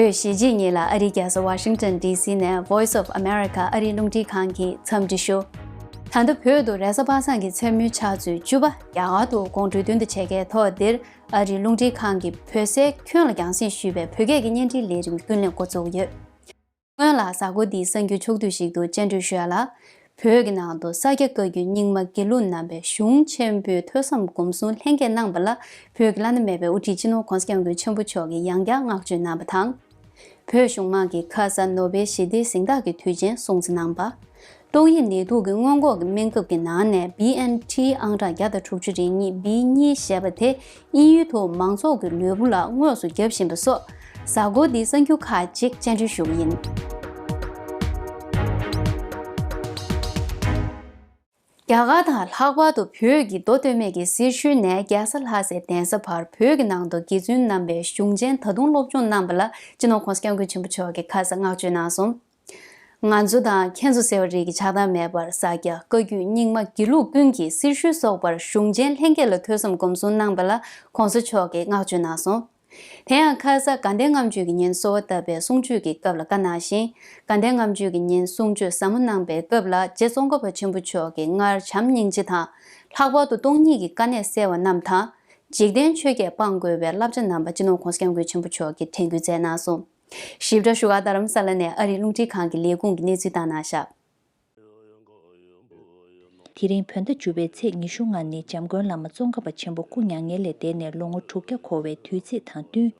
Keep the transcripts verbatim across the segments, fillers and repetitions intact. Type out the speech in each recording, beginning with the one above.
བོད་གཞིས་བྱེས་གཉིས་ལ་ཨ་རིའི་རྒྱལ་ས་ཝ་ཤིང་ཊོན་ཌི་སི་ནས་Voice of America ཨ་རིའི་རླུང་འཕྲིན་ཁང་གིས་འཚམས་འདྲི་ཞུ། ད་ལྟ་བོད་དུ་རེས་གཟའ་པ་སངས་ཀྱི་མཚན་མོའི་ཆུ་ཚོད་བཅུ་པ་རྒྱ་གར་དུ་དགོང་དྲོའི་བདུན་དང་ཕྱེད་ཀའི་ཐོག་འདིར་ཨ་རིའི་རླུང་འཕྲིན་ཁང་གི་བོད་གསར་ཁྱོན་ལ་རྒྱང་སྲིང་ཞུས་པའི་བོད་སྐད་ཀྱི་བརྙན་འཕྲིན་ལས་རིམ་རྒྱུན་ལས་འགོ་འཛུགས་ཡོད། སྔོན་ལ་གཟའ་འཁོར་འདིའི་གསར་འགྱུར་ཕྱོགས་བསྡུས་ཤིག་ཏུ་སྤྱན་འདྲེན་ཞུ་ཡ་ལ། བོད་ཀྱི་ནང་དུ་ས་སྐྱ་བཀའ་བརྒྱུད་རྙིང་མ་དགེ་ལུགས་རྣམ་པའི་གཞུང་ཆེན་པོའི་ཐོས་བསམ་སྒོམ་གསུམ་ལྷན་རྒྱས་གནང་བ་ལ་བོད་ཀྱི་བླ་ན་མེད་པའི་དབུ་ཁྲིད་སྤྱི་ནོར་༧གོང་ས་༧སྐྱབས་མགོན་ཆེན་པོ་མཆོག་གིས་ཡང་བསྐྱར་བསྔགས་བརྗོད་གནང་བ་དང་། བོད་གཞུང་མང་གིས་ཁ་ས་ནོ་བེལ་ཞི་བདེའི་གཟེངས་རྟགས་ཀྱི་དུས་ཆེན་སྲུང་བརྩི་གནང་བ། ཏོག་དབྱིབས་ནད་དུག་གི་སྔོན་འགོག་གི་སྨན་ཁབ་ཀྱི་ནང་ནས་བི་ཨེན་ཊི་ཨང་གྲངས་བརྒྱ་དང་དྲུག་ཅུ་རེ་གཉིས་བི་གཉིས་ཞེས་པ་དེ་དབྱིན་ཡུལ་དུ་མང་ཚོགས་ཀྱི་ལུས་པོ་ལ་དངོས་སུ་བརྒྱབ་བཞིན་པ་སོགས་གཟའ་འཁོར་འདིའི་གསར་འགྱུར་ཁག་ཅིག་སྤྱན་འབུལ་ཞུ་གི་ཡིན། རྒྱ་གར་དང་ལྷག་པར་དུ་བོད་ཀྱི་མདོ་སྟོད་སྨད་ཀྱི་སེར་ཤུལ་ནས་རྒྱལ་ས་ལྷ་སའི་གདན་ས་བར་བོད་ཀྱི་ནང་དུ་དགེ་བཙུན་རྣམ་པའི་གཞུང་ཆེན་ད་དུང་སློབ་སྦྱོང་གནང་བ་ལ་སྤྱི་ནོར་༧གོང་ས་༧སྐྱབས་མགོན་ཆེན་པོ་མཆོག་གིས་ཁ་ས་བསྔགས་བརྗོད་གནང་སོང་། ང་ཚོ་དང་ཁྱེད་ཚོ་ཟེར་བ་རིགས་ཀྱི་ཆགས་སྡང་མེད་པར་ས་སྐྱ་བཀའ་བརྒྱུད་རྙིང་མ་དགེ་ལུགས་ཀུན་གྱི་སེར་ཤུལ་སོགས་པར་གཞུང་ཆེན་ལྷན་རྒྱས་ལ་ཐོས་བསམ་སྒོམ་གསུམ་གནང་བ་ལ་༧གོང་ས་མཆོག་གིས་བསྔགས་བརྗོད་གནང་སོང་། དེ་ཡང་ཁ་ས་དགའ་ལྡན་ལྔ་མཆོད་ཀྱི་ཉིན་གསོལ་བ་བཏབ་པའི་གསུང་ཆོས་ཀྱི་སྐབས་ལ་བཀའ་གནང་ཞིང་། དགའ་ལྡན་ལྔ་མཆོད་ཀྱི་ཉིན་གསུང་ཆོས་ཟབ་མོ་གནང་པའི་སྐབས་ལ་རྗེ་ཙོང་ཁ་པ་ཆེན་པོ་མཆོག་གིས་སྔར་བྱམས་སྙིང་རྗེ་དང་། ལྷག་པར་དུ་སྟོང་ཉིད་ཀྱི་དཀའ་གནད་བསལ་བ་རྣམས་དང་། འཇིག་རྟེན་ཆོས་བརྒྱད་སྤང་དགོས་པའི་བསླབ་བྱ་རྣམ་པ་སྤྱི་ནོར་༧གོང་ས་༧སྐྱབས་མགོན་ཆེན་པོ་མཆོག་གིས་དྲན་སྐུལ་མཛད་གནང་སོང་། ཞིབ་ཕྲ་བཞུགས་སྒར་རྡ་རམ་ས་ལ་ནས་ཨ་རིའི་རླུང་འཕྲིན་ཁང་གི་ལས་ཁུངས་ཀྱིས་གནས་ཚུལ་བཏང་གནང་བཞག། དེ་རིང་བོད་ཟླ་བཅུ་པའི་ཚེས་ཉི་ཤུ་ལྔ་ནི་འཇམ་མགོན་བླ་མ་ཙོང་ཁ་པ་ཆེན་པོ་སྐུ་མྱ་ངན་ལས་འདས་ནས་ལོ་ངོ་དྲུག་བརྒྱ་འཁོར་བའི་དུས་ཚིགས་དང་བསྟུན།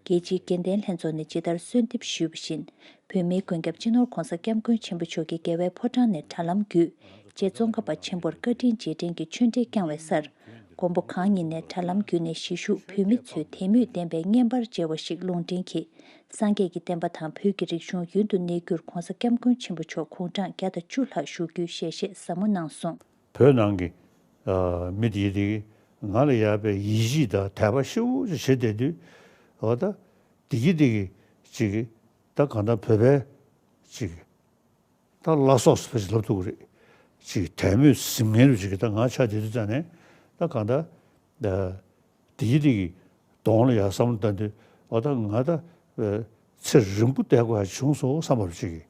རྒྱལ་སྤྱིའི་དགེ་ལྡན་ལྷན་ཚོགས་ནས་ཇི་ལྟར་གསོལ་འདེབས་ཞུས་པ་བཞིན། བོད་མིའི་མགོན་སྐྱབས་སྤྱི་ནོར་༧གོང་ས་༧སྐྱབས་མགོན་ཆེན་པོ་མཆོག་གིས་རྒྱལ་བའི་ཕོ་བྲང་ནས་དྲ་ལམ་བརྒྱུད། རྗེ་ཙོང་ཁ་པ་ཆེན་པོར་བཀའ་དྲིན་རྗེས་དྲན་གྱི་ཆོས་འབྲེལ་བསྐྱངས་པའི་སར། མགོན་པོ་གང་ཉིད་ནས་དྲ་ལམ་བརྒྱུད་ནས་གཞིས་བཞུགས་བོད་མི་ཚོའི་དད་མོས་ལྡན་པའི་བརྙན་པར་མཇལ་བ་ཞིག་ལུང་འདྲེན་གྱིས། སངས་རྒྱས་ཀྱི་བསྟན་པ་དང་བོད་ཀྱི་རིག་གཞུང་ཡུན་དུ་གནས་རྒྱུར་༧གོང་ས་༧སྐྱབས་མགོན་ཆེན་པོ་མཆོག་དགུང་གྲངས་བརྒྱ་དང་བཅུ་ལྷག་བཞུགས་རྒྱུའི་ཞལ་བཞེས་ཟབ་མོ་གནང་སོང་། བོད་ནང་གི་ཨ་མི་དེ་དེ་གི་ང་ལ་ཡག་པའི་ཡིད་ཆེས་དང་དད་པ་ཞེ་པོ་ཅིག་བྱེད་བསྡད་དུས། འོ་ད་དེ་གི་དེ་གི་ཅིག་ད་གང་ལྟར་བོད་པའི་ཅིག་ད་བླ་སྲོག་ཟེར་བ་ཞིག་ལབ་ཐུབ་ཀྱི་རེད། ཅིག་དད་མོས་ཟིན་མཁན་རུ་ཅིག་ད་ང་ཆ་དེ་དུས་ཙང་ནས་ད་གང་ལྟར་ད་དེ་གི་དེ་གི་གདོང་ལ་ཡར་བསམ་བློ་བཏང་དུས། འོ་ད་ང་ད་ཨ་ཚེ་རིང་པོ་བསྡད་དགོས་ཡ་བྱུང་སོང་བསམ་པ་རུ་ཅིག་གི་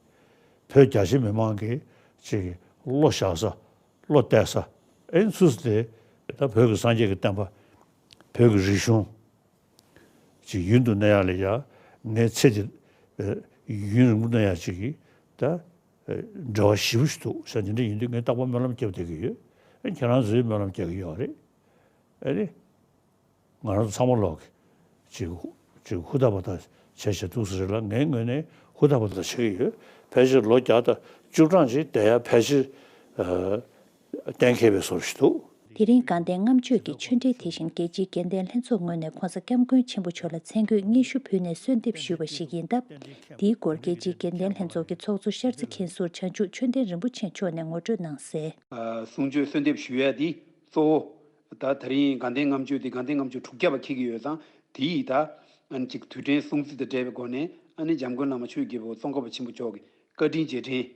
བོད་རྒྱ་ཆེ་མི་མང་གི་ཅིག་གི་བློ་བཞག་ས། བློ་གཏད་ས། ཨེ་ཚུལ་དེ་ད་བོད་ཀྱི་སངས་རྒྱས་ཀྱི་བསྟན་པ། བོད་ཀྱི་རིག་གཞུང་ཅིག་ཡུན་དུ་གནས་ཡག་ལ་ཡ། ངའི་ཚེ་འདི་ཨ་ཡུན་རིང་པོ་གནས་ཡག་ཅིག་གི་ད་ཨ་འབྲེལ་བ་ཞེ་པོ་ཞིག་འདུག་ཟེར། དེ་འདྲ་ཡིན་དུས་ངས་རྟག་པར་སྨོན་ལམ་བརྒྱབ་བསྡད་ཀྱི་ཡོད། ཨེ་ཁྱེད་རང་ཚོས་སྨོན་ལམ་རྒྱག་གི་ཡོད་རེད། ཨེ་རེད། ང་རང་ཚོ་ཚང་མ་ལོག་གི་ཅིག་ཅིག་ཧུར་ཐག་པ་ཐག་བྱས་བྱས་འདུག་ཟེར་རེད་ལ། ངའི་ངོས་ནས་ཧུར་ཐག་པ་ཐག་བྱེད་ཀྱི་ཡོད། ཕལ་ཆེར་ལོ་བརྒྱ་དང་བཅུ་གྲངས་ཅིག་བསྡད་ཡ་ཕལ་ཆེར་ཨ་གཏན་འཁེལ་བའི་བཟོ་འདྲ་ཞིག་འདུག། དེ་རིང་དགའ་ལྡན་ལྔ་མཆོད་ཀྱི་ཆོས་འབྲེལ་དེ་བཞིན་རྒྱལ་སྤྱིའི་དགེ་ལྡན་ལྷན་ཚོགས་ངོས་ནས་༧གོང་ས་༧སྐྱབས་མགོན་ཆེན་པོ་མཆོག་ལ་མཚན་བཀོད་སྙན་ཞུ་ཕུལ་ནས་གསོལ་འདེབས་ཞུས་པ་ཞིག་ཡིན་སྟབས། དེའི་སྐོར་རྒྱལ་སྤྱིའི་དགེ་ལྡན་ལྷན་ཚོགས་ཀྱི་ཚོགས་གཙོ་ཤར་རྩེ་མཁན་ཟུར་བྱང་ཆུབ་ཆོས་ལྡན་རིན་པོ་ཆེ་མཆོག་ནས་ངོ་སྤྲོད་གནང་གསལ། ཨ་གསུང་ཆོས་གསོལ་འདེབས་ཞུ་ཡ་འདི་གཙོ་བོ་ད་དེ་རིང་དགའ་ལྡན་ལྔ་མཆོད་འདི་དགའ་ལྡན་ལྔ་མཆོད་དྲུག་བརྒྱ་པ་འཁེལ་གྱི་ཡོད་ཙང་། དེ་ཡི་ད་ཨ་ནི་ཅིག་དུས་དྲན་སྲུང་བརྩི་དང་འབྲེལ་བའི་སྒོ་ནས། ཨ་ནི་འཇམ་མགོན་བླ་མ་ཆོས་ཀྱི་རྒྱལ་པོ་ཙོང་ཁ་པ་ཆེན་པོ་མཆོག་གི་བཀའ་དྲིན་རྗེས་དྲན།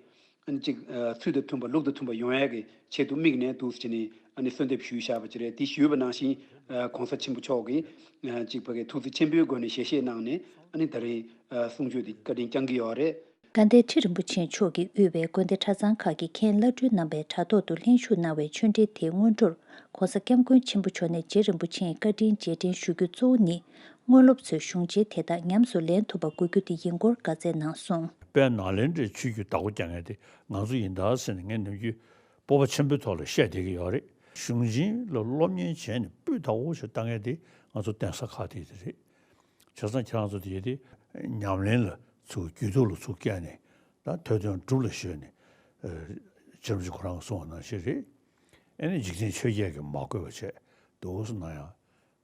ཨ་ནི་ཅིག་ཨ་ཚུལ་དང་མཐུན་པ་ལུགས་དང་མཐུན་པ་ཡོང་ཡག་གི་ཆེད་དུ་དམིགས་ནས་འདུག་ཟེར་ནས་ཨ་ནི་གསོལ་འདེབས་ཞུས་བཞག་པ་ཅིག་རེད། དེ་ཞུས་པ་ནང་བཞིན་ཨ་༧གོང་ས་ཆེན་པོ་མཆོག་གིས་ཨ་ཅིག་ཕ་གིའི་ཐུགས་བརྩེ་ཆེན་པོའི་སྒོ་ནས་ཞལ་བཞེས་གནང་ནས། ཨ་ནི་ད་རེས་ཨ་གསུང་ཆོས་དེ་བཀའ་དྲིན་བསྐྱང་གི་ཡོད་རེད། དགའ་ལྡན་ཁྲི་རིན་པོ་ཆེ་མཆོག་གིས་དབུས་པའི་དགོན་སྡེ་གྲྭ་ཚང་ཁག་གི་མཁན་བླ་སྤྲུལ་རྣམ་པས་དྲ་ཐོག་ཏུ་ལྷན་ཞུགས་གནང་བའི་ཆོས་འབྲེལ་དེའི་སྔོན་འགྲོར། ༧གོང་ས་༧སྐྱབས་མགོན་ཆེན་པོ་མཆོག་ནས་རྗེ་རིན་པོ་ཆེའི་བཀའ་དྲིན་རྗེས་དྲན་ཞུ་རྒྱུ་གཙོ་བོ་ནི། དངོས་སློབ་ཚོས་གཞུང་ཆེན་དེ་དག་ཉམས་སུ་ལེན་ཐུབ་པ་དགོས་རྒྱུ་དེ་ཡིན་སྐོར་བཀའ་སྩལ་གནང་སོང་། དཔལ་ནཱ་ལེནྡྲའི་ཆོས་བརྒྱུད་བདག་པོ་རྒྱག་མཁན་དེ་ང་ཚོ་ཡིན་ད་ཟེར་ནས་ངས་ནམ་རྒྱུན་སྤོབས་པ་ཆེན་པོའི་ཐོག་ལ་བཤད་བསྡད་ཀྱི་ཡོད་རེད། གཞུང་ཆེན་ལ་སློབ་གཉེར་བྱས་ནས་སྤུས་དག་པོ་ཞིག་བཏང་མཁན་དེ་ང་ཚོ་གདན་ས་ཁག་དེ་དེ་རེད། བྱས་ཙང་ཁྱེད་རང་ཚོ་དེ་དེ་ཉམས་ལེན་ལ་ཚུར་རྒྱུད་ཐོག་ལ་ཚུར་བསྐྱལ་ནས། ད་ཐོས་དོན་སྒྲུབ་ལ་གཞོལ་ནས། ཨ་རྗེ་རིན་པོ་ཆེ་ཁོ་རང་གིས་གསུངས་པ་ནང་བཞིན་རེད། ཨ་ནི་འཇིག་རྟེན་ཆོས་བརྒྱད་ཀྱིས་མ་གོས་པ་བྱས་འདུག་སེ་གནང་ཡག་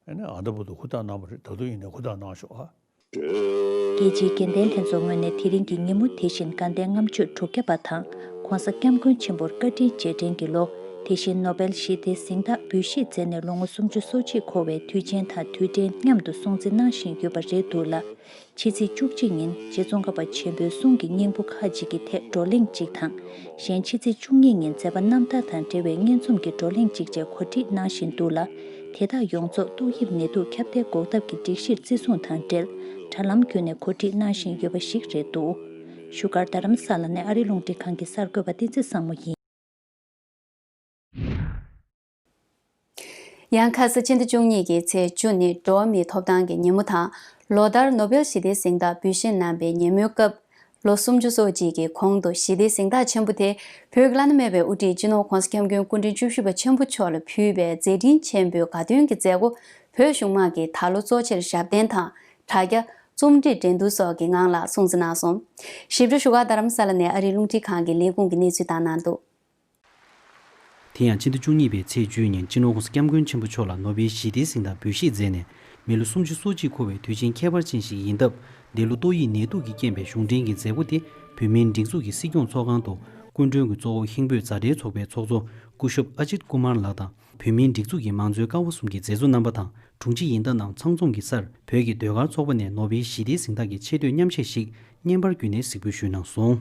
ཨ་ནི་ཨ་ད་བར་དུ་ཧུར་ཐག་གནང་བ་རེད། ད་དུང་ཡིན་ནའི་ཧུར་ཐག་གནང་ཤོག་ཨ། རྒྱལ་སྤྱིའི་དགེ་ལྡན་ལྷན་ཚོགས་ངོས་ནས་དེ་རིང་གི་ཉིན་མོ་དེ་བཞིན་དགའ་ལྡན་ལྔ་མཆོད་དྲུག་བརྒྱ་པ་དང་། ༧གོང་ས་༧སྐྱབས་མགོན་ཆེན་པོར་བཀའ་དྲིན་རྗེས་དྲན་གྱི་ལོ། དེ་བཞིན་ནོ་བེལ་ཞི་བདེའི་གཟེངས་རྟགས་འབུལ་བཞེས་མཛད་ནས་ལོ་ངོ་སུམ་ཅུ་སོ་གཅིག་འཁོར་བའི་དུས་ཆེན་དང་དུས་དྲན་མཉམ་དུ་སྲུང་བརྩི་གནང་བཞིན་ཡོད་པ་རེད་འདུག་ལ། ཕྱི་ཚེས་བཅུ་གཅིག་ཉིན་རྗེ་ཙོང་ཁ་པ་ཆེན་པོའི་གསུང་གི་སྙིང་པོ་ཁག་ཅིག་གི་ཐད་བགྲོ་གླེང་གཅིག་དང་། གཞན་ཕྱི་ཚེས་བཅུ་གཉིས་ཉིན་མཛད་པ་རྣམ་ཐར་དང་འབྲེལ་བའི་སྙན་རྩོམ་གྱི་བགྲོ་གླེང་གཅིག་བཅས་གོ་སྒྲིག་གནང་བཞིན་འདུག་ལ། དེ་དག་ཡོངས་རྫོགས་ཏོག་དབྱིབས་ནད་དུག་ཁྱབ་གདལ་འགོག་ཐབས་ཀྱི་སྒྲིག་གཞིར་བརྩི་སྲུང་དང་འབྲེལ། དྲ་ལམ་བརྒྱུད་ནས་གོ་སྒྲིག་གནང་བཞིན་ཡོད་པ་ཞིག་རེད་འདུག་བཞུགས་སྒར་རྡ་རམ་ས་ལ་ནས་ཨ་རིའི་རླུང་འཕྲིན་ཁང་གི་གསར་འགོད་པ་བསྟན་འཛིན་བཟང་མོ་ཡིན། ཡང་ཁ་ས་སྤྱི་ཟླ་བཅུ་གཉིས་ཀྱི་ཚེས་བཅུ་ནི་འགྲོ་བ་མིའི་ཐོབ་ཐང་གི་ཉིན་མོ་དང་། ལོ་ལྟར་ནོ་བེལ་ཞི་བདེའི་གཟེངས་རྟགས་འབུལ་བཞེས་གནང་པའི་ཉིན་མོའི་སྐབས། ལོ་སུམ་ཅུ་སོ་གཅིག་གི་གོང་དུ་ཞི་བདེའི་གཟེངས་རྟགས་ཆེན་པོ་དེ། བོད་ཀྱི་བླ་ན་མེད་པའི་དབུ་ཁྲིད་སྤྱི་ནོར་༧གོང་ས་༧སྐྱབས་མགོན་སྐུ་ཕྲེང་བཅུ་བཞི་པ་ཆེན་པོ་མཆོག་ལ་ཕུལ་བའི་མཛད་འཕྲིན་ཆེན་པོའི་དགའ་སྟོན་གྱི་མཛད་སྒོ། བོད་གཞུང་དམངས་ཀྱིས་ད་ལོ་གཙོ་ཆེར་ཞབས་བརྟན་དང་། དྲ་རྒྱ། རྩོམ་སྒྲིག་འགྲན་བསྡུར་སོགས་ཀྱི་ངང་ལ་སྲུང་བརྩི་གནང་སོང་། ཞིབ་ཕྲ་བཞུགས་སྒར་རྡ་རམ་ས་ལ་ནས་ཨ་རིའི་རླུང་འཕྲིན་ཁང་གི་ལས་ཁུངས་ཀྱི་གནས་ཚུལ་བཏང་གནང་འདུག་དེ་ཡང་སྤྱི་ཟླ་བཅུ་གཉིས་པའི་ཚེས་བཅུའི་ཉིན་སྤྱི་ནོར་༧གོང་ས་༧སྐྱབས་མགོན་ཆེན་པོ་མཆོག་ལ་ནོ་བེལ་ཞི་བདེའི་གཟེངས་རྟགས་འབུལ་བཞེས་མཛད་ནས་མི་ལོ་སུམ་ཅུ་སོ་གཅིག་འཁོར་བའི་དུས་ཆེན་ཁྱད་པར་ཅན་ཞིག་ཡིན་སྟབས། འདི་ལོ་ཏོག་དབྱིབས་ནད་དུག་གིས་རྐྱེན་པས་གཞུང་འབྲེལ་གྱི་མཛད་སྒོ་དེ་བོད་མིའི་སྒྲིག་འཛུགས་ཀྱི་སྲིད་སྐྱོང་ཚོགས་ཁང་དུ་སྐུ་མགྲོན་གྱི་གཙོ་བོ་ཧིང་བོད་མཛའ་འབྲེལ་ཚོགས་པའི་ཚོགས་གཙོ་སྐུ་ཞབས་ཨ་ཇིད་ཀུ་མར་ལགས་དང་། བོད་མིའི་སྒྲིག་འཛུགས་ཀྱི་མང་གཙོའི་ཀ་བ་གསུམ་གྱི་མཛད་གཙོ་རྣམ་པ་དང་དྲུང་ཆེ་ཡིན་ལྟ་རྣམས་ཚང་འཛོམས་ཀྱི་སར་བོད་ཀྱི་ཟློས་གར་ཚོགས་པ་ནས་ནོ་བེལ་ཞི་བདེའི་གཟེངས་རྟགས་ཀྱི་ཆེ་བསྟོད་མཉམ་གཞས་ཤིག་བརྙན་པར་བརྒྱུད་ནས་གཟིགས་འབུལ་ཞུས་གནང་སོང་།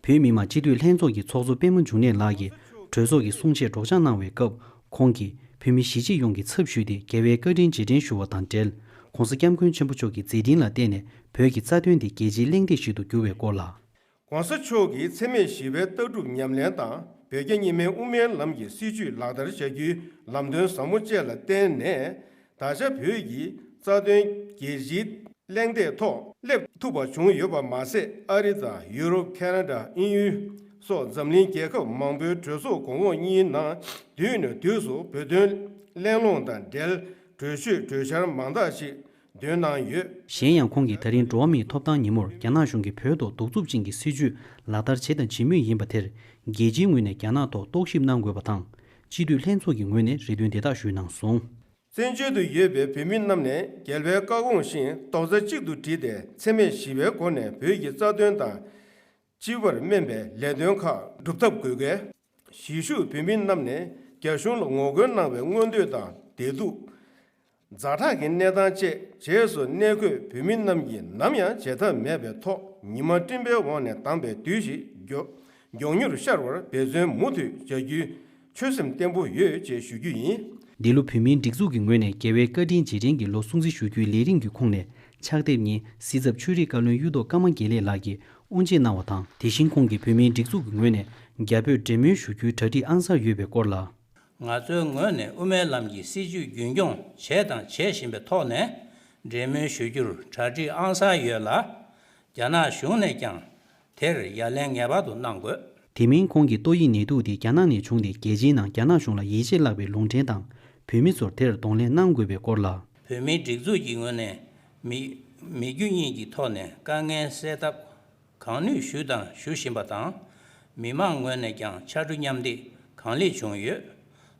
བོད་མི་མང་སྤྱི་འཐུས་ལྷན་ཚོགས་ཀྱི་ཚོགས་གཙོ་པད་མ་འབྱུང་གནས་ལགས་ཀྱིས་གྲོས་ཚོགས་ཀྱི་གསུང་ཆོས་སྒྲོག་སྦྱང་གནང་བའི་སྐབས། ཁོང་གིས་བོད་མི་གཞིས་བྱེས་ཡོངས་ཀྱི་ཚབ་ཞུས་ཏེ་རྒྱལ་བའི་བཀའ་དྲིན་རྗེས་དྲན་ཞུ་བ་དང་འབྲེལ། ༧གོང་ས་༧སྐྱབས་མགོན་ཆེན་པོ་མཆོག་གི་མཛད་འཕྲིན་ལ་བརྟེན་ནས་བོད་ཀྱི་རྩ་དོན་དེ་རྒྱལ་སྤྱིའི་གླེང་སྟེགས་ཤིག་ཏུ་གྱུར་བའི་སྐོར་ལ། ༸གོང་ས་མཆོག་གིས་འཚེ་མེད་ཞི་བའི་ལྟ་གྲུབ་ཉམས་ལེན་དང་བོད་རྒྱ་གཉིས་སྨན་དབུ་མའི་ལམ་གྱི་སྲིད་བྱུས་ལག་བསྟར་བྱ་རྒྱུའི་ལམ་སྟོན་ཟབ་མོ་བཅས་ལ་བརྟེན་ནས། ད་ཆ་བོད་ཀྱི་རྩ་དོན་རྒྱལ་སྤྱིའི་གླེང་སྟེགས་ཐོག་སླེབས་ཐུབ་པ་བྱུང་ཡོད་པ་མ་ཟད། ཨ་རི་དང་ཡུ་རོབ། ཁ་ན་ཌ། དབྱིན་ཡུལ་སོགས་འཛམ་གླིང་རྒྱལ་ཁབ་མང་པོའི་གྲོས་ཚོགས་གོང་འོག་གཉིས་ནང་དུས་ནས་དུས་སུ་བོད་དོན་གླེང་སློང་དང་འབྲེལ་གྲོས་ཆོད་གྲོས་འཆར་མང་དག་ཞིག་འདོན་གནང་ཡོད། གཞན་ཡང་ཁོང་གིས་ད་རིང་འགྲོ་བ་མིའི་ཐོབ་ཐང་ཉིན་མོར་རྒྱ་ནག་གཞུང་གིས་བོད་ཐོག་གདུག་རྩུབ་ཅན་གྱི་སྲིད་བྱུས་ལག་བསྟར་བྱས་དང་བྱེད་མུས་ཡིན་པ་དེར་རྒྱལ་སྤྱིའི་ངོས་ནས་རྒྱ་ནག་ཐོག་རྟོག་ཞིབ་གནང་དགོས་པ་དང་། སྤྱི་འཐུས་ལྷན་ཚོགས་ཀྱི་ངོས་ནས་རེ་འདུན་དེ་དག་ཞུས་གནང་སོང་། བཙན་བྱོལ་དུ་ཡོད་པའི་བོད་མི་རྣམས་ནས་རྒྱལ་བའི་བཀའ་དགོངས་བཞིན་རྡོག་རྩ་གཅིག་ཏུ་བསྒྲིལ་ཏེ་འཚེ་མེད་ཞི་བའི་སྒོ་ནས་བོད་ཀྱི་རྩ་དོན་དང་། སྤྱི་པར་སྨན་པའི་ལས་དོན་ཁག་སྒྲུབ་ཐབས་དགོས་གལ། གཞིས་བཞུགས་བོད་མི་རྣམས་ནས་རྒྱ་གཞུང་ལ་ངོ་རྒོལ་གནང་བའི་མངོན་འདོད་དང་བདེ་སྡུག་ཛ་དྲག་གི་གནས་སྟངས་བཅས་རྗེས་སུ་གནས་འཁོད་བོད་མི་རྣམས་ཀྱིས་ནམ་ཡང་བརྗེད་ཐབས་མེད་པའི་ཐོག་ཉི་མ་སྤྲིན་པའི་འོག་ནས་ལྡང་བའི་དུས་ཤིག་མགྱོགས་མགྱོགས་མྱུར་ཤར་བར་འབད་བརྩོན་མུ་མཐུད་བྱ་རྒྱུའི་ཆོད་སེམས་བརྟན་པོ་ཡོད་ཅེས་ཞུ་རྒྱུ་ཡིན། འདི་ལོ་བོད་མིའི་སྒྲིག་འཛུགས་ཀྱི་ངོས་ནས་རྒྱལ་བའི་བཀའ་དྲིན་རྗེས་དྲན་གྱི་ལོ་སྲུང་བརྩི་ཞུ་རྒྱུའི་ལས་རིམ་གྱི་ཁོངས་ནས་ཕྱག་དེབ་གཉིས་སྲིད་ཚབ་ཆོས་རིག་བཀའ་བློན་གཡུ་ཐོག་ཀརྨ་དགེ་ལེགས་ལགས་ཀྱིས་དབུ་འབྱེད་གནང་བ་དང་། དེ་བཞིན་ཁོང་གིས་བོད་མིའི་སྒྲིག་འཛུགས་ཀྱི་ངོས་ནས་རྒྱ་བོད་འབྲེལ་མོལ་ཞུ་རྒྱུའི་གྲ་སྒྲིག་ཨང་གསར་ཡོད་པའི་སྐོར་ལ། ང་ཚོའི་ངོས་ནས་དབུ་མའི་ལམ་གྱི་སྲིད་བྱུས་རྒྱུན་སྐྱོང་བྱས་དང་བྱེད་བཞིན་པའི་ཐོག་ནས་འབྲེལ་མོལ་ཞུ་རྒྱུར་གྲ་སྒྲིག་ཨང་གསར་ཡོད་ལ། རྒྱ་ནག་གཞུང་ནས་ཀྱང་དེར་ཡ་ལན་ངེས་པར་དུ་གནང་དགོས། དེ་མིན་ཁོང་གིས་ཏོག་དབྱིབས་ནད་དུག་དེ་རྒྱ་ནག་ནས་བྱུང་སྟེ་རྒྱལ་སྤྱིའི་ནང་རྒྱ་ནག་གཞུང་ལ་ཡིད་ཆེས་བརླག་པའི་ལུང་འདྲེན་དང་། བོད་མི་ཚོར་དེར་གདོང་ལེན་གནང་དགོས་པའི་སྐོར་ལ། བོད་མིའི་སྒྲིག་འཛུགས་ཀྱི་ངོས་ནས་མི་མི་རྒྱུ་གཉིས་ཀྱི་ཐོག་ནས་དཀའ་ངལ་སེལ་ཐབས་གང་ནུས་ཞུས་དང་ཞུ་བཞིན་པ་དང་། མི་མང་ངོས་ནས་ཀྱང་ཕྱར་གྲུ་མཉམ་འདེགས་གང་ལེགས་བྱུང་ཡོད།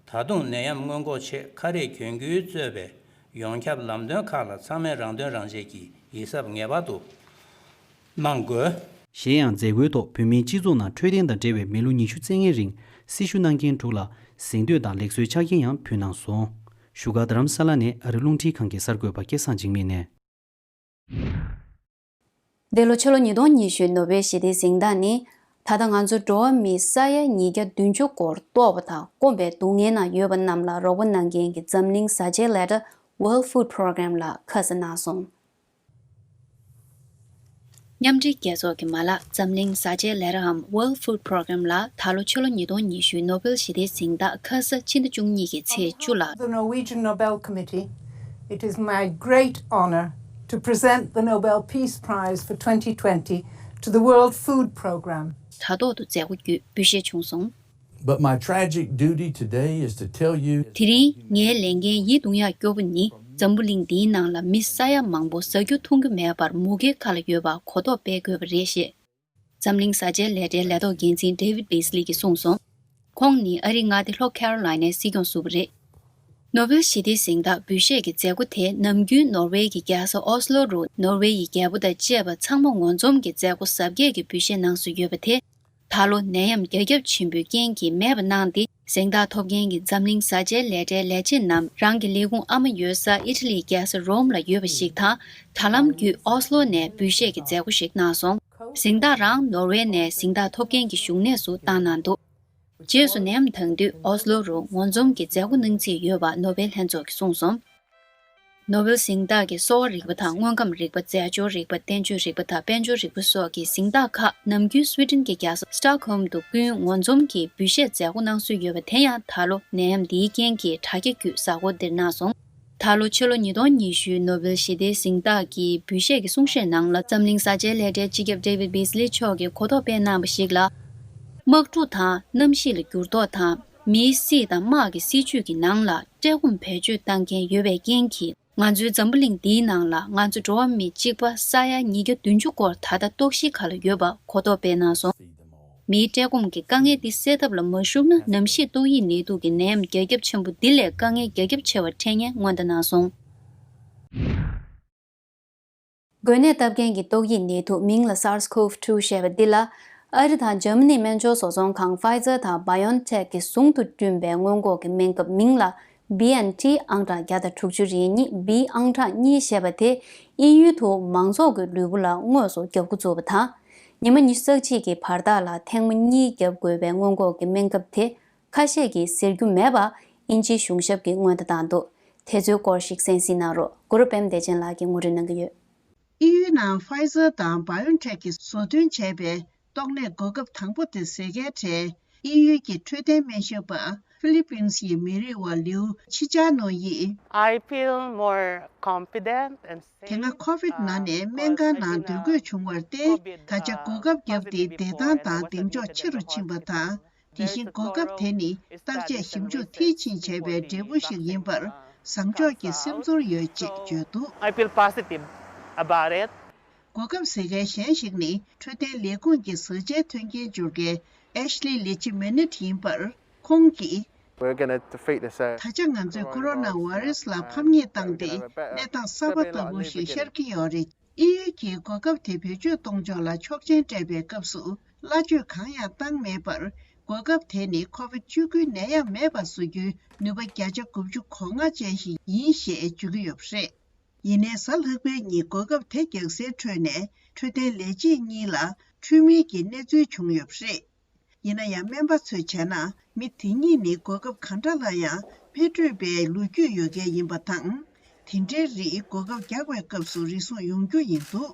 ད་དུང་ནད་ཡམས་སྔོན་འགོག་ཆེད་ཁ་རས་གྱོན་གུན་གཙོས་པའི་ཡོངས་ཁྱབ་ལམ་སྟོན་ཁག་ལ་ཚང་མས་རང་དོན་རང་གཅེས་ཀྱི་ཡིད་གཟབ་ངེས་པར་དུ་གནང་དགོས། གཞན་ཡང་མཛད་སྒོའི་ཐོག་བོད་མིའི་སྤྱི་ཚོགས་ནང་འཕྲོད་བསྟེན་དང་འབྲེལ་བའི་མི་ལོ་ཉི་ཤུ་རྩ་ལྔའི་རིང་སྲི་ཞུ་གནང་མཁན་དྲུག་ལ་གཟེངས་བསྟོད་དང་ལེགས་གསོའི་ཆ་རྐྱེན་ཡང་ཕུལ་གནང་སོང་། བཞུགས་སྒར་རྡ་རམ་ས་ལ་ནས་ཨ་རི་རླུང་འཕྲིན་ཁང་གི་གསར་འགོད་པ་སྐལ་བཟང་འཇིགས་མེད་ནས། འདི་ལོ་ཕྱི་ལོ་ཉིས་སྟོང་ཉི་ཤུའི་ནོ་བེལ་ཞི་བདེའི་གཟེངས་རྟགས་ནི། ད་ལྟ་ང་ཚོ་འགྲོ་བ་མི་ས་ཡ་ཉིས་བརྒྱ་བདུན་ཅུ་སྐོར་ལྟོགས་པ་དང་སྐོམ་པའི་སྡུག་བསྔལ་ནང་ཡོད་པ་རྣམས་ལ་རོགས་པ་གནང་མཁན་གྱི་འཛམ་གླིང་བཟའ་བཅའི་ལས་གྲྭ་World Food Program ལ་ཁ་གསལ་གནང་སོང་། མཉམ་འབྲེལ་རྒྱལ་ཚོགས་ཀྱི་མ་ལག་འཛམ་གླིང་བཟའ་བཅའི་ལས་གྲྭའམ་World Food Program ལ་ད་ལོ་ཕྱི་ལོ་ཉིས་སྟོང་ཉི་ཤུའི་ནོ་བེལ་ཞི་བདེའི་གཟེངས་རྟགས་ཁ་ས་ཕྱི་ཟླ་བཅུ་གཉིས་ཀྱི་ཚེས་བཅུ་ལ། The Norwegian Nobel Committee, it is my great honor to present the Nobel Peace Prize for twenty twenty to the World Food Program. དྲ་ཐོག་ཏུ་མཛད་སྒོ་བརྒྱུད་འབུལ་བཞེས་བྱུང་སོང་། But my tragic duty today is to tell you དེ་རིང་ངའི་ལས་འགན་ཡིད་གདུང་ཡག་སྐྱོ་པོ་ནི། འཛམ་བུ་གླིང་འདིའི་ནང་ལ་མི་ས་ཡ་མང་པོ་ཟ་རྒྱུ་འཐུང་རྒྱུ་མེད་པར་མུ་གེའི་ཁ་ལ་ཡོད་པ་གོ་རྟོགས་སྤེལ་དགོས་པ་རེད་ཞེས། འཛམ་གླིང་བཟའ་བཅའི་ལས་གྲྭའི་ལས་ཐོག་འགན་འཛིན་David Beasley གྱིས་གསུངས་སོང་། ཁོང་ནི་ཨ་རིའི་མངའ་སྡེ་ལྷོ་ཁེ་རོ་ལའི་ནའི་སྲིད་སྐྱོང་ཟུར་པ་རེད། ནོ་བེལ་ཞི་བདེའི་གཟེངས་རྟགས་འབུལ་བཞེས་ཀྱི་མཛད་སྒོ་དེ་ནམ་རྒྱུན་ནོར་ཝེ་ཡི་རྒྱལ་ས་ཨོ་སི་ལོ་རུ་ནོར་ཝེ་ཡི་རྒྱལ་པོ་དང་བཅས་པ་ཚང་མ་ངོ་འཛོམས་ཀྱི་མཛད་སྒོ་གཟབ་རྒྱས་ཀྱིས་འབུལ་བཞེས་གནང་སྲོལ་ཡོད་པ་དེ། ད་ལོ་ནད་ཡམས་རྒྱ་ཁྱབ་ཆེན་པོའི་རྐྱེན་གྱིས་མེད་པ་གནང་སྟེ། གཟེངས་རྟགས་ཐོབ་མཁན་གྱི་འཛམ་གླིང་བཟའ་བཅའི་ལས་གྲྭའི་ལས་བྱེད་རྣམས་རང་གི་ལས་ཁུངས་ཨ་མ་ཡོད་ས་ཨི་ཊ་ལིའི་རྒྱལ་ས་རོམ་ལ་ཡོད་པ་ཞིག་དང་། དྲ་ལམ་བརྒྱུད་ཨོ་སི་ལོ་ནས་འབུལ་བཞེས་ཀྱི་མཛད་སྒོ་ཞིག་གནང་སོང་། གཟེངས་རྟགས་རང་ནོར་ཝེ་ནས་གཟེངས་རྟགས་ཐོབ་མཁན་གྱི་བཞུགས་གནས་སུ་བཏང་གནང་འདུག་རྗེས་སུ་ནད་ཡམས་དང་དུས་ཨོ་སི་ལོ་རུ་ངོ་འཛོམས་ཀྱི་མཛད་སྒོ་གནང་རྩིས་ཡོད་པ་ནོ་བེལ་ལྷན་ཚོགས་ཀྱིས་གསུངས་སོང་། ནོ་བེལ་གཟེངས་རྟགས་ཀྱི་གསོ་བ་རིག་པ་དང་དངོས་ཁམས་རིག་པ། རྫས་སྦྱོར་རིག་པ། བསྟན་བཅོས་རིག་པ་དང་དཔལ་འབྱོར་རིག་པ་སོགས་ཀྱི་གཟེངས་རྟགས་ཁག་ནམ་རྒྱུན་སུའི་ཌེན་གྱི་རྒྱལ་ས་སི་ཊོག་ཧོམ་དུ་སྐུའི་ངོ་འཛོམས་ཀྱི་འབུལ་བཞེས་མཛད་སྒོ་གནང་སྲོལ་ཡོད་པ་དེ་ཡང་ད་ལོ་ནད་ཡམས་འདིའི་རྐྱེན་གྱིས་དྲ་རྒྱ་བརྒྱུད་གཟའ་འཁོར་འདིར་གནང་སོང་། ད་ལོ་ཕྱི་ལོ་ཉིས་སྟོང་ཉི་ཤུའི་ནོ་བེལ་ཞི་བདེའི་གཟེངས་རྟགས་ཀྱི་འབུལ་བཞེས་ཀྱི་གསུང་བཤད་ནང་ལ་འཛམ་གླིང་བཟའ་བཅའི་ལས་གྲྭའི་སྤྱི་ཁྱབ་David Beasley་མཆོག་གིས་གོ་རྟོགས་སྤེལ་གནང་བ་ཞིག་ལ། དམག་འཁྲུག་དང་གནམ་གཤིས་ལ་འགྱུར་ལྡོག་དང་མིའི་སྲིད་དང་དམག་གི་སྲིད་ཇུས་ཀྱི་ནང་ལ་བཀྲེས་སྐོམ་བེད་སྤྱོད་བཏང་མཁན་ཡོད་པའི་རྐྱེན་གྱིས། ང་ཚོའི་འཛམ་བུ་གླིང་འདིའི་ནང་ལ་ང་ཚོ་འགྲོ་བ་མི་གཅིག་པ་ས་ཡ་ཉིས་བརྒྱ་བདུན་ཅུ་སྐོར་ད་ལྟ་ལྟོགས་ཤིའི་ཁ་ལ་ཡོད་པ་གོ་རྟོགས་སྤེལ་གནང་སོང་། མིའི་བཀྲེས་སྐོམ་གྱི་དཀའ་ངལ་འདི་སེལ་ཐབས་ལ་མ་ཞུགས་ན་ནམ་ཞིག་ཏོག་དབྱིབས་ནད་དུག་གི་ནད་ཡམས་རྒྱ་ཁྱབ་ཆེན་པོ་འདི་ལས་དཀའ་ངལ་རྒྱ་ཁྱབ་ཆེ་བ་འཕྲད་ཉེན་སྔོན་བརྡ་གནང་སོང་། འགོས་ནད་བཏབ་མཁན་གྱི་ཏོག་དབྱིབས་ནད་དུག་མིང་ལ་SARS-CoV-two་ཞེས་པ་འདི་ལ། ཨ་རི་དང་འཇར་མ་ནིའི་སྨན་སྦྱོར་བཟོ་ཚོང་ཁང་Pfizer་དང་BioNTech་གིས་ཟུང་དུ་བསྐྲུན་པའི་སྔོན་འགོག་གི་སྨན་ཁབ་མིང་ལ་B and T་ཨང་གྲངས་བརྒྱ་དང་དྲུག་ཅུ་རེ་གཉིས་B་ཨང་གྲངས་གཉིས་ཞེས་པ་དེ་དབྱིན་ཡུལ་དུ་མང་ཚོགས་ཀྱི་ལུས་པོ་ལ་དངོས་སུ་བརྒྱབ་འགོ་བཙུགས་པ་དང་། ཉི་མ་ཉི་ཤུ་རྩ་གཅིག་གི་བར་ཐག་ལ་ཐེངས་མ་གཉིས་བརྒྱབ་དགོས་པའི་སྔོན་འགོག་གི་སྨན་ཁབ་དེ། ཁ་ཤས་ཀྱིས་ཟེར་རྒྱུ་མེད་པ་དབྱིན་ཇིའི་གཞུང་ཞབས་ཀྱིས་སྔོན་བརྡ་བཏང་འདུག་དེ་ཚོའི་སྐོར་ཞིག་གསན་གཟིགས་གནང་རོགས། གུ་རུ་པད་མ་བདེ་ཆེན་ལགས་ཀྱིས་ངོ་སྤྲོད་གནང་གི་ཡོད། དབྱིན་ཡུལ་ནང་Pfizer་དང་BioNTech་གིས་བཟོ་སྐྲུན་བྱས་པའི་ཏོག་ནད་འགོག་ཁབ་དང་པོ་དེ་ཟས་ཁལ་གྲས་དབྱིན་ཡུལ་གྱི་འཕྲོད་བསྟེན་སྨན་ཞབས་པ་Philippines་ཡི་མི་རིགས་པ་ལིའུ་ཆི་ཅཱ་ནོ་ཡིས། I feel more confident and safe. དེ་སྔ་COVID་ནང་ནས་སྨན་ཁང་ནང་སྡོད་དགོས་བྱུང་བར་བརྟེན་ད་ཆ་འགོག་ཁབ་བརྒྱབ་སྟེ་བདེ་ཐང་དང་གདེང་འཇོག་ཆེ་རུ་ཕྱིན་པ་དང་། དེ་བཞིན་འགོག་ཁབ་དེ་ནི་བརྟག་དཔྱད་ཞིབ་འཇུག་མཐིལ་ཕྱིན་བྱས་པའི་འབྲས་བུ་ཞིག་ཡིན་པར་བཟང་ཕྱོགས་ཀྱི་སེམས་ཚོར་ཡོད་ཅེས་བརྗོད་འདུག I feel positive about it. འགོག་ཁབ་ཟས་ཁལ་གཞན་ཞིག་ནི་འཕྲོད་བསྟེན་ལས་ཁུངས་ཀྱི་བཟའ་བཅའི་མཐུན་རྐྱེན་སྦྱོར་མཁན་Ashley Lechi-Bennett་ཡིན་པར་ཁོང་གིས། We're gonna defeat this, uh, ད་ཆ་ང་ཚོས་ཀོ་རོ་ན་བྷ་རེ་སི་ལ་ཕམ་ཉེས་བཏང་སྟེ་གནས་སྟངས་གསར་པ་ལྟ་བུ་ཞིག་ཤར་གྱི་ཡོད་རེད། དབྱིན་ཡུལ་གྱིས་འགོག་ཁབ་དེ་བེད་སྤྱོད་གཏོང་ཕྱོགས་ལ་ཆོག་མཆན་སྤྲད་པའི་སྐབས་སུ་གླ་ཆོད་གང་ཡང་བཏང་མེད་པར། འགོག་ཁབ་དེ་ནི་ཁོ་ཝིད་བཅུ་དགུའི་ནད་ཡམས་མེད་པ་བཟོ་རྒྱུའི་ནུས་པ་བརྒྱ་ཆ་དགུ་བཅུ་གོ་ལྔ་ཅན་ཞིག་ཡིན་ཞེས་བརྗོད་ཀྱི་ཡོད་པ་རེད། ཡིན་ནའི་གཟའ་ལྷག་པའི་ཉིན་འགོག་ཁབ་དེ་རྒྱག་སའི་ཁྲོད་ནས་འཕྲོད་བསྟེན་ལས་བྱེད་གཉིས་ལ་འཁྲུལ་མིན་གྱི་གནས་ཚུལ་བྱུང་ཡོད་པ་རེད། ཡིན་ན་ཡང་སྨན་པ་ཚོས་བྱས་ན་མི་དེ་གཉིས་ནི་འགོག་ཁབ་ག་འདྲ་ལ་ཡང་མི་སྤྲོད་པའི་ལོ་རྒྱུས་ཡོད་མཁན་ཡིན་པ་དང་། དེ་འདྲའི་རིགས་འགོག་ཁབ་རྒྱག་པའི་སྐབས་སུ་རེ་ཟུང་ཡོང་རྒྱུ་ཡིན་འདུག་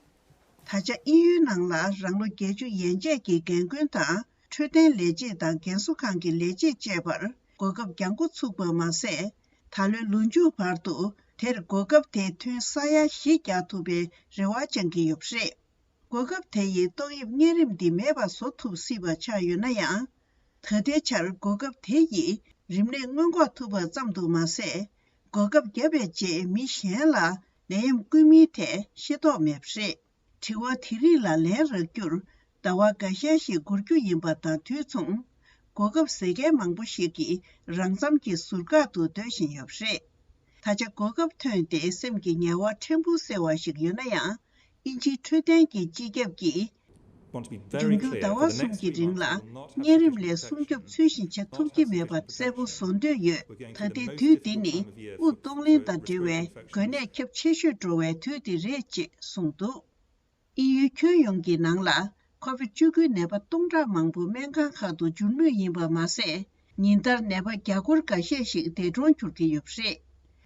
ད་ཆ་དབྱིན་ཡུལ་ནང་ལ་རང་ལོ་བརྒྱད་ཅུ་ཡན་ཆད་ཀྱི་རྒན་རྒོན་དང་འཕྲོད་བསྟེན་ལས་བྱེད་དང་རྒན་གསོ་ཁང་གི་ལས་བྱེད་བཅས་པར་འགོག་ཁབ་རྒྱག་འགོ་ཚུགས་པ་མ་ཟད། ད་ལོའི་ལོ་མཇུག་བར་དུ་དེར་འགོག་ཁབ་དེ་ཐུན་ས་ཡ་བཞི་རྒྱག་ཐུབ་པའི་རེ་བ་བཅང་གི་ཡོད་པ་རེད། འགོག་ཁབ་དེ་ཡིས་ཏོག་དབྱིབས་གཉན་རིམས་འདི་མེད་པ་བཟོ་ཐུབ་སྲིད་པ་ཆགས་ཡོད་ན་ཡང་། ད་ལྟའི་ཆར་འགོག་ཁབ་དེ་ཡིས་རིམས་ནད་སྔོན་འགོག་ཐུབ་པ་ཙམ་དུ་མ་ཟད། འགོག་ཁབ་བརྒྱབ་པའི་རྗེས་མི་གཞན་ལ་ནད་ཡམས་བསྐུལ་མིན་ཐད་ཤེས་རྟོགས་མེད་པ་རེད། དྲི་བ་དེ་རིགས་ལ་ལན་རག་རྒྱུར་ཟླ་བ་འགའ་ཤས་ཤིག་འགོར་རྒྱུ་ཡིན་པ་དང་དུས་མཚུངས། འགོག་ཁབ་ཟས་མཁན་མང་པོ་ཞིག་གིས་རང་འཚམ་གྱིས་ཟུར་བཀག་ཏུ་སྡོད་བཞིན་ཡོད་པ་རེད། ད་ཆ་འགོག་ཁབ་ཐོན་ཏེ་སེམས་ཀྱི་ངལ་བ་ཕྲན་བུ་སེལ་བ་ཞིག་ཡོད་ན་ཡང་། དབྱིན་ཇིའི་འཕྲོད་བསྟེན་གྱི་སྤྱི་ཁྱབ་ཀྱིས། འབྱུང་འགྱུར་ཟླ་བ་གསུམ་གྱི་རིང་ལ་གཉན་རིམས་ལས་སྲུང་སྐྱོབ་ཚུལ་བཞིན་བྱེད་ཐུབ་ཀྱི་མེད་པ་གསལ་པོ་བཟོ་འདོད་ཡོད། ད་ལྟའི་དུས་འདི་ནི་དབུགས་གཏོང་ལེན་དང་འབྲེལ་བའི་འགོས་ནད་ཁྱབ་ཆེ་ཤོས་འགྲོ་བའི་དུས་འདི་རེད་ཅེས་གསུངས་འདུག་དབྱིན་ཡུལ་ཁྱོན་ཡོངས་ཀྱི་ནང་ལ་ཁོ་ཝིད་བཅུ་དགུའི་ནད་པ་སྟོང་ཕྲག་མང་པོ་སྨན་ཁང་ཁག་ཏུ་འབྱོར་མུས་ཡིན་པ་མ་ཟད། ཉིན་ལྟར་ནད་པ་བརྒྱ་སྐོར་འགའ་ཤས་ཤིག་འདས་གྲོངས་གྱུར་གྱི་ཡོད་པ་རེད།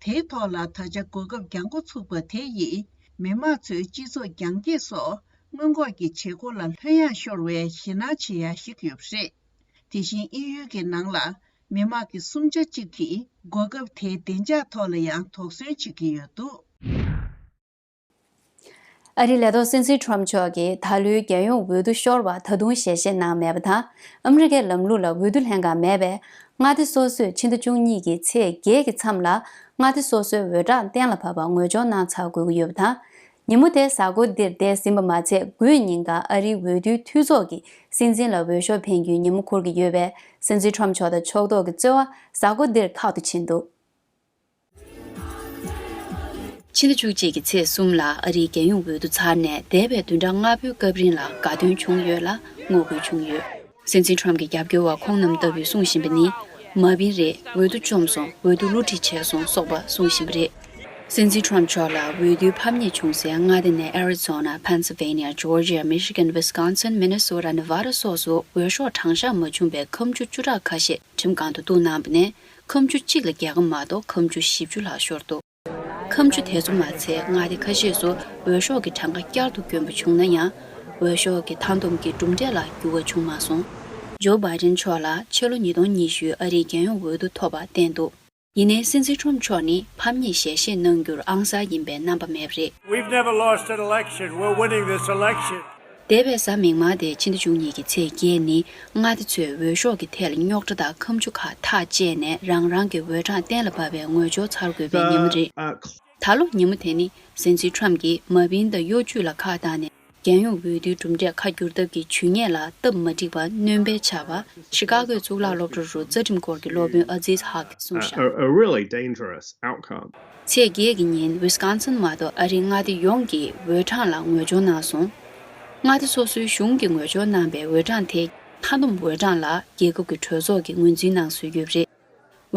དེའི་ཐོག་ལ་ད་ཆ་འགོག་ཁབ་རྒྱག་འགོ་ཚུགས་པ་དེ་ཡིས་མི་དམངས་ཚོའི་སྤྱི་ཚོགས་རྒྱང་སྐྱེད་སོགས་སྔོན་འགོག་གི་བྱེད་སྒོ་ལ་ལྷོད་ཡངས་ཤོར་བའི་ཞེད་སྣང་བྱེད་ཡ་ཞིག་ཡོད་པ་རེད། དེ་བཞིན་དབྱིན་ཡུལ་གྱི་ནང་ལ་མི་དམངས་ཀྱི་གསུམ་ཆ་གཅིག་གིས་འགོག་ཁབ་དེའི་བདེ་འཇགས་ཐོག་ལ་ཡང་དོགས་ཟོན་བྱེད་ཀྱི་ཡོད་འདུག་ཨ་རིའི་ལས་ཐོག་སྲིད་འཛིན་ཁྲོམ་མཆོག་གིས་ད་ལོའི་རྒྱལ་ཡོངས་འོས་བསྡུ་ཤོར་བ་ད་དུང་ཞལ་བཞེས་གནང་མེད་པ་དང་། ཨ་མི་རི་ཀའི་ལམ་ལུགས་ལ་འོས་བསྡུ་ལྷན་ཁང་མེད་པས། མངའ་སྡེ་སོ་སོས་ཕྱི་ཟླ་བཅུ་གཉིས་ཀྱི་ཚེས་བརྒྱད་ཀྱི་མཚམས་ལ་མངའ་སྡེ་སོ་སོའི་འོས་གྲངས་གཏན་ལ་ཕབ་པར་ངོས་སྦྱོར་གནང་ཚར་དགོས་ཀྱི་ཡོད་པ་དང་། ཉིན་མོ་དེ་གཟའ་འཁོར་འདིར་འདས་ཟིན་པ་མ་ཚད། དགུའི་ཉིན་ཀ་ཨ་རིའི་འོས་བསྡུའི་འཐུས་ཚོགས་ཀྱིས་སྲིད་འཛིན་ལ་འོས་ཤོག་འཕེན་རྒྱུའི་ཉིན་མོ་འཁོར་གྱི་ཡོད་པས། སྲིད་འཛིན་ཁྲོམ་མཆོག་དང་ཕྱོགས་གཏོགས་ཀྱི་རྩོལ་བ་གཟའ་འཁོར་འདིར་ཁག་ཏུ་ཕྱིན་འདུག་ཕྱི་ཟླ་བཅུ་གཅིག་གི་ཚེས་གསུམ་ལ་ཨ་རིའི་རྒྱལ་ཡོངས་འོས་བསྡུ་ཚར་ནས་འདས་པའི་བདུན་ཕྲག་ལྔ་པོའི་སྐབས་རིང་ལ་དགའ་སྟོན་བྱུང་ཡོད་ལ་ངོ་རྒོལ་བྱུང་ཡོད། སྲིད་འཛིན་ཁྲོམ་གྱི་རྒྱབ་སྐྱོར་བ་ཁོང་རྣམས་ལྟ་བུས་གསུང་བཞིན་པ་ནི། མ་བིན་རེད། འོས་བསྡུ་བཅོམ་སོང་། འོས་བསྡུ་བསླུ་བྲིད་བྱས་སོང་། སོགས་པ་གསུང་བཞིན་པ་རེད། སྲིད་འཛིན་ཁྲོམ་མཆོག་ལ་འོས་བསྡུའི་ཕམ་ཉེས་བྱུང་སའི་མངའ་སྡེ་ནས་ཨེ་རི་ཛོ་ན། ཕེན་སིལ་ཝེ་ནི་ཡ། ཇོར་ཇི་ཡ། མི་ཤི་གན། ཝི་སི་ཀོན་སིན། མི་ནི་སོ་ཊ། ནེ་ཝ་ཌ་སོགས་སུ་འོས་ཤོག་གྲངས་བཞག་མ་བྱུང་བའི་ཁ་མཆུ་བཅུ་ཕྲག་ཁ་ཤས་ཁྲིམས་ཁང་དུ་གཏུགས་གནང་བ་ནས། ཁ་མཆུ་གཅིག་ལ་རྒྱལ་ཁ་མ་གཏོགས་ཁ་མཆུ་བཞི་བཅུ་ལྷག་ཤོར་འདུག་ཁ་མཆུ་དེ་ཚོ་མ་ཚད། མངའ་སྡེ་ཁ་ཤས་སུ་འོས་ཤོག་གི་གྲངས་ཀ་བསྐྱར་དུ་བསྐྱོན་པ་བྱུང་ན་ཡང་། འོས་ཤོག་གི་མཐའ་བསྡོམས་ཀྱི་གྲུབ་འབྲས་ལ་འགྱུར་བ་བྱུང་མ་སོང་། ཇོ་བྷའི་ཌེན་མཆོག་ལ་ཕྱི་ལོ་ཉིས་སྟོང་ཉི་ཤུའི་ཨ་རིའི་རྒྱལ་ཡོངས་འོས་བསྡུ་ཐོབ་པ་བསྟན་འདུག་ཡིན་ནའི་སྲིད་འཛིན་ཁྲོམ་མཆོག་ནི་ཕམ་ཉེས་ཞལ་བཞེས་གནང་རྒྱུར་ཨང་གསར་ཡིན་པའི་རྣམ་པ་མེད་པ་རེད། We've never lost an election. We're winning this election. འདས་པའི་གཟའ་མིག་དམར་དེ་ཕྱི་ཟླ་བཅུ་གཉིས་ཀྱི་ཚེས་བརྒྱད་ནི་མངའ་སྡེ་ཚོས་འོས་ཤོག་གི་ཐད་ལ་རྙོག་དྲ་དང་ཁ་མཆུ་ཁག་ཐག་བཅད་ནས། རང་རང་གི་འོས་གྲངས་གཏན་ལ་ཕབ་པའི་ངོས་སྦྱོར་ཚར་དགོས་པའི་ཉིན་མོ་རེད། ད་ལོ་ཉིན་མོ་དེ་ནི་སྲིད་འཛིན་ཁྲོམ་གྱིས་མ་བིན་དང་གཡོ་ཇུས་ལ་ཁག་བཏང་ནས། རྒྱལ་ཡོངས་འོས་བསྡུའི་གྲུབ་འབྲས་ཁ་བསྒྱུར་ཐབས་ཀྱི་ཇུས་ངན་ལ་སྟབས་མ་འགྲིག་པ་སྣོན་པའི་ཆར་པ། ཤི་ཀ་གོའི་གཙུག་ལག་སློབ་གྲྭ་རུ་རྩ་ཁྲིམས་སྐོར་གྱི་སློབ་དཔོན་ཨ་ཛིས་ཧག་གིས་གསུངས་བཞག A, a really dangerous outcome. ཚེས་བརྒྱད་ཀྱི་ཉིན་ཝི་སི་ཀོན་སིན་མ་གཏོགས་ཨ་རིའི་མངའ་སྡེ་ཡོངས་ཀྱི་འོས་གྲངས་ལ་ངོས་སྦྱོར་གནང་སོང་། མངའ་སྡེ་སོ་སོའི་གཞུང་གིས་ངོས་སྦྱོར་གནང་པའི་འོས་གྲངས་དེ་མཐའ་བསྡོམས་འོས་གྲངས་ལ་རྒྱལ་ཁབ་ཀྱི་གྲོས་ཚོགས་ཀྱིས་ངོས་འཛིན་གནང་སྲོལ་ཡོད་པ་རེད།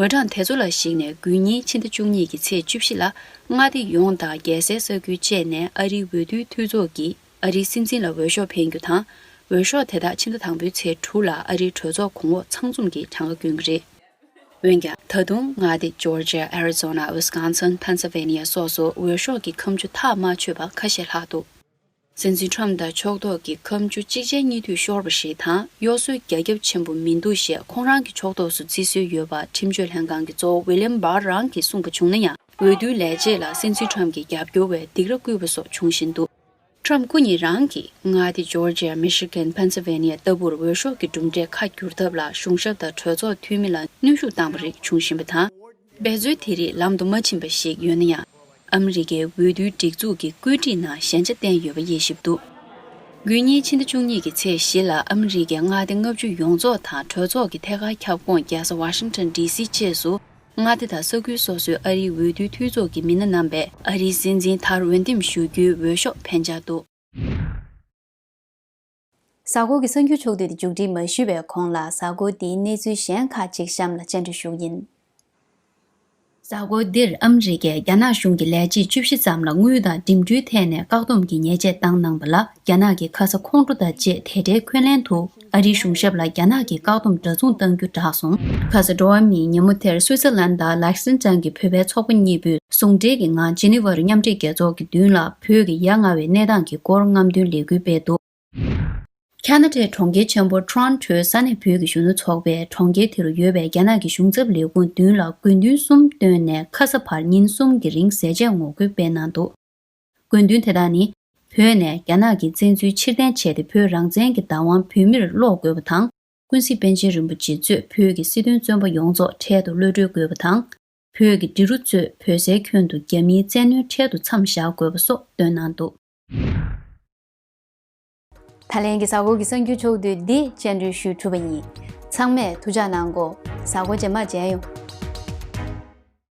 འོས་གྲངས་དེ་ཚོ་ལ་གཞིགས་ནས། དགུ་ཉིན་ཕྱི་ཟླ་བཅུ་གཉིས་ཀྱི་ཚེས་བཅུ་བཞི་ལ་མངའ་སྡེ་ཡོངས་དང་རྒྱལ་སའི་ས་ཁུལ་བཅས་ནས་ཨ་རིའི་འོས་བསྡུའི་འཐུས་ཚོགས་ཀྱིས་ཨ་རིའི་སྲིད་འཛིན་ལ་འོས་ཤོག་འཕེན་རྒྱུ་དང་། འོས་ཤོག་དེ་དག་ཕྱི་ཟླ་དང་པོའི་ཚེས་དྲུག་ལ་ཨ་རིའི་གྲོས་ཚོགས་གོང་འོག་ཚང་འཛོམས་ཀྱིས་གྲངས་ཀ་བསྐྱོན་གྱི་རེད། འོན་ཀྱང་། ད་དུང་མངའ་སྡེ་ཇོར་ཇི་ཡ། ཨེ་རི་ཛོ་ན། ཝི་སི་ཀོན་སིན། ཕེན་སིལ་ཝེ་ནི་ཡ་སོགས་སུ་འོས་ཤོག་གི་ཁ་མཆུ་ཐག་མ་ཆོད་པ་ཁ་ཤས་ལྷག་འདུག་སྲིད་འཛིན་ཁྲོམ་དང་ཕྱོགས་གཏོགས་ཀྱི་ཁ་མཆུ་གཅིག་རྗེས་གཉིས་མཐུད་ཤོར་བ་ཞིག་དང་། གཡོ་ཟོལ་རྒྱ་ཁྱབ་ཆེན་པོ་མི་འདུག་ཞེས་ཁོང་རང་གི་ཕྱོགས་གཏོགས་སུ་བརྩི་སྲོལ་ཡོད་པ་ཁྲིམས་གཅོད་ལྷན་ཁང་གི་གཙོ་བོ་ཝི་ལི་ཡམ་བྷར་རང་གིས་གསུངས་པ་བྱུང་ན་ཡང་། འོས་བསྡུའི་ལས་བྱེད་ལ་སྲིད་འཛིན་ཁྲོམ་གྱི་རྒྱབ་སྐྱོར་བས་སྡིགས་ར་བསྐུལ་བ་སོགས་འབྱུང་བཞིན་འདུག་ཁྲོམ་སྐུ་ཉིད་རང་གིས་མངའ་སྡེ་ཇོར་ཇི་ཡ། མི་ཤི་གན། ཕེན་སིལ་ཝེ་ནི་ཡ་ལྟ་བུར་འོས་ཤོག་གི་གྲུབ་འབྲས་ཁ་བསྒྱུར་ཐབས་ལ་གཞུང་ཞབས་དང་གྲོས་ཚོགས་འཐུས་མི་ལ་གནོན་ཤུགས་བཏང་བ་རིགས་བྱུང་བཞིན་པ་དང་། འབད་རྩོལ་དེ་རིགས་ལམ་དུ་མ་ཕྱིན་པ་ཞིག་ཡོད་ན་ཡང་། ཨ་མི་རི་ཀའི་འོས་བསྡུའི་སྒྲིག་འཛུགས་ཀྱི་བཀོད་སྒྲིག་ནང་ཞན་ཆ་བསྟན་ཡོད་པ་དབྱེ་ཞིབ་འདུག་དགུན་ཉིན་ཕྱི་ཟླ་བཅུ་གཉིས་ཀྱི་ཚེས་བཞི་ལ་ཨ་མི་རི་ཀའི་མངའ་སྡེ་ལྔ་བཅུ་ཡོངས་རྫོགས་དང་གྲོས་ཚོགས་ཀྱི་ཐད་ཀར་ཁྱབ་ཁོངས་རྒྱལ་ས་ཝ་ཤིང་ཊོན་ཌི་སི་བཅས་སུ། མངའ་སྡེ་དང་ས་ཁུལ་སོ་སོའི་ཨ་རིའི་འོས་བསྡུའི་འཐུས་ཚོགས་ཀྱི་མི་སྣ་རྣམ་པས་ཨ་རིའི་སྲིད་འཛིན་མཐར་འོས་འདེམས་ཞུ་རྒྱུའི་འོས་ཤོག་འཕེན་འཆར་འདུག་གཟའ་འཁོར་གྱི་གསར་འགྱུར་ཕྱོགས་བསྡུས་དེ་མཇུག་སྒྲིལ་མ་ཞུས་པའི་གོང་ལ། གཟའ་འཁོར་འདིའི་གནས་ཚུལ་གཞན་ཁག་ཅིག་གཤམ་ལ་སྤྱན་འདྲེན་ཞུ་གི་ཡིན། གཟའ་འཁོར་འདིར་ཨ་མི་རི་ཀས་རྒྱ་ནག་གཞུང་གི་ལས་བྱེད་བཅུ་བཞི་ཙམ་ལ་དངུལ་དང་འགྲིམ་འགྲུལ་ཐད་ནས་བཀག་སྡོམ་གྱི་ཉེས་ཆད་བཏང་གནང་བ་ལ། རྒྱ་ནག་གི་ཁ་ས་ཁོང་ཁྲོ་དང་བཅས་དེ་འབྲེལ་འཁོན་ལན་དུ། ཨ་རིའི་གཞུང་ཞབས་ལ་རྒྱ་ནག་གིས་བཀག་སྡོམ་འདྲ་མཚུངས་གཏང་རྒྱུ་བསྒྲགས་སོང་། ཁ་ས་འགྲོ་བ་མིའི་ཉིན་མོ་དེར་སུའི་ཙར་ལན་དང་ལེག་སིང་ཊོན་གྱི་བོད་པའི་ཚོགས་པ་གཉིས་པོས་ཟུང་འབྲེལ་གྱི་ངང་ཇི་ནི་ཝར་མཉམ་འབྲེལ་རྒྱལ་ཚོགས་ཀྱི་མདུན་ལ་བོད་ཀྱི་ཡ་ང་བའི་གནས་སྟངས་ཀྱི་སྐོར་རྔམ་སྟོན་ལས་འགུལ་སྤེལ་འདུག་ཁ་ན་ཌའི་གྲོང་ཁྱེར་ཆེན་པོ་ཊོ་རོན་ཊོའི་ས་གནས་བོད་ཀྱི་གཞོན་ནུ་ཚོགས་པས་གྲོང་ཁྱེར་དེ་རུ་ཡོད་པའི་རྒྱ་ནག་གི་གཞུང་ཚབ་ལས་ཁུངས་མདུན་ལ་དགོས་འདུན་གསུམ་བཏོན་ནས་ཁ་ས་བར་ཉིན་གསུམ་གྱི་རིང་ཟས་བཅད་ངོ་རྒོལ་སྤེལ་གནང་འདུག་དགོས་འདུན་དེ་དག་ནི། བོད་ནས་རྒྱ་ནག་གི་བཙན་འཛུལ་ཕྱིར་འཐེན་བྱས་ཏེ། བོད་རང་བཙན་གྱི་བདག་དབང་བོད་མིར་སློག་དགོས་པ་དང་། ཀུན་གཟིགས་པཎ་ཆེན་རིན་པོ་ཆེ་གཙོས་བོད་ཀྱི་སྲིད་དོན་བཙོན་པ་ཡོངས་རྫོགས་འཕྲལ་དུ་གློད་གྲོལ་དགོས་པ་དང་། བོད་ཀྱི་འབྲི་རུ་གཙོས་བོད་སའི་ཁྱོན་དུ་རྒྱ་མིའི་བཙན་གནོན་འཕྲལ་དུ་མཚམས་བཞག་དགོས་པ་སོགས་བཏོན་གནང་འདུག་ད་ལན་གྱི་གཟའ་འཁོར་གྱི་གསར་འགྱུར་ཕྱོགས་བསྡུས་འདི་སྤྱན་འབུལ་ཞུ་གྲུབ་པ་ཡིན། ཚང་མས་ཐུགས་ཅག་གནང་གོ། གཟའ་འཁོར་རྗེས་མ་མཇལ་ཡོང་།